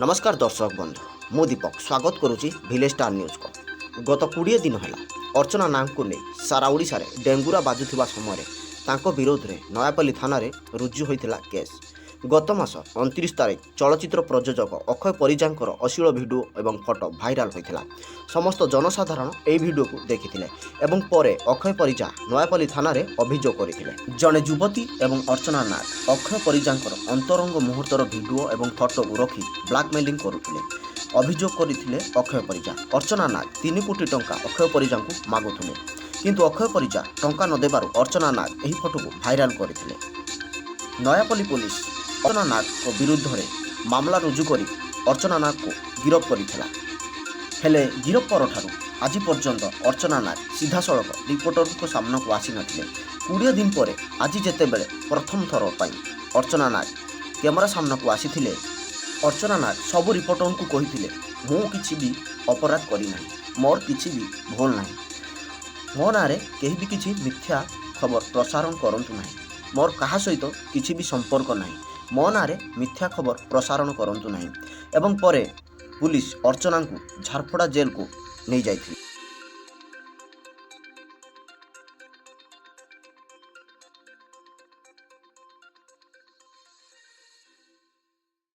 ନମସ୍କାର ଦର୍ଶକ ବନ୍ଧୁ, ମୁଁ ଦୀପକ ସ୍ୱାଗତ କରୁଛି ଭିଲେଜ ଷ୍ଟାର ନ୍ୟୁଜ୍କୁ। ଗତ 20 ଦିନ ହେଲା ଅର୍ଚ୍ଚନା ନାଗଙ୍କୁ ନେଇ ସାରା ଓଡ଼ିଶାରେ ଡେଙ୍ଗୁରା ବାଜୁଥିବା ସମୟରେ ତାଙ୍କ ବିରୋଧରେ ନୟାପଲ୍ଲୀ ଥାନାରେ ରୁଜୁ ହୋଇଥିଲା କେସ୍। ଗତ ମାସ 29 ତାରିଖ ଚଳଚ୍ଚିତ୍ର ପ୍ରଯୋଜକ ଅକ୍ଷୟ ପରିଜାଙ୍କର ଅଶ୍ଳୀଳ ଭିଡ଼ିଓ ଏବଂ ଫଟୋ ଭାଇରାଲ ହୋଇଥିଲା। ସମସ୍ତ ଜନସାଧାରଣ ଏହି ଭିଡ଼ିଓକୁ ଦେଖିଥିଲେ ଏବଂ ପରେ ଅକ୍ଷୟ ପରିଜା ନୟାପଲ୍ଲୀ ଥାନାରେ ଅଭିଯୋଗ କରିଥିଲେ। ଜଣେ ଯୁବତୀ ଏବଂ ଅର୍ଚ୍ଚନା ନାଗ ଅକ୍ଷୟ ପରିଜାଙ୍କର ଅନ୍ତରଙ୍ଗ ମୁହୂର୍ତ୍ତର ଭିଡ଼ିଓ ଏବଂ ଫଟୋକୁ ରଖି ବ୍ଲାକମେଲିଂ କରୁଥିଲେ, ଅଭିଯୋଗ କରିଥିଲେ ଅକ୍ଷୟ ପରିଜା। ଅର୍ଚ୍ଚନା ନାଗ 3 କୋଟି ଟଙ୍କା ଅକ୍ଷୟ ପରିଜାଙ୍କୁ ମାଗୁଥିଲେ, କିନ୍ତୁ ଅକ୍ଷୟ ପରିଜା ଟଙ୍କା ନ ଦେବାରୁ ଅର୍ଚ୍ଚନା ନାଗ ଏହି ଫଟୋକୁ ଭାଇରାଲ କରିଥିଲେ। ନୟାପଲ୍ଲୀ ପୋଲିସ ଅର୍ଚ୍ଚନା ନାଗଙ୍କ ବିରୁଦ୍ଧରେ ମାମଲା ରୁଜୁ କରି ଅର୍ଚ୍ଚନା ନାଗକୁ ଗିରଫ କରିଥିଲା। ହେଲେ ଗିରଫ ପରଠାରୁ ଆଜି ପର୍ଯ୍ୟନ୍ତ ଅର୍ଚ୍ଚନା ନାଗ ସିଧାସଳଖ ରିପୋର୍ଟରଙ୍କ ସାମ୍ନାକୁ ଆସିନଥିଲେ। 20 ଦିନ ପରେ ଆଜି ଯେତେବେଳେ ପ୍ରଥମ ଥର ପାଇଁ ଅର୍ଚ୍ଚନା ନାଗ କ୍ୟାମେରା ସାମ୍ନାକୁ ଆସିଥିଲେ, ଅର୍ଚ୍ଚନା ନାଗ ସବୁ ରିପୋର୍ଟରଙ୍କୁ କହିଥିଲେ, "ମୁଁ କିଛି ବି ଅପରାଧ କରିନାହିଁ, ମୋର କିଛି ବି ଭୁଲ ନାହିଁ। ମୋ ନାଁରେ କେହି ବି କିଛି ମିଥ୍ୟା ଖବର ପ୍ରସାରଣ କରନ୍ତୁ ନାହିଁ। ମୋର କାହା ସହିତ କିଛି ବି ସମ୍ପର୍କ ନାହିଁ। ମୋ ନାଁରେ ମିଥ୍ୟା ଖବର ପ୍ରସାରଣ କରନ୍ତୁ ନାହିଁ।" ଏବଂ ପରେ ପୁଲିସ ଅର୍ଚ୍ଚନାଙ୍କୁ ଝାରପଡ଼ା ଜେଲକୁ ନେଇଯାଇଥିଲେ।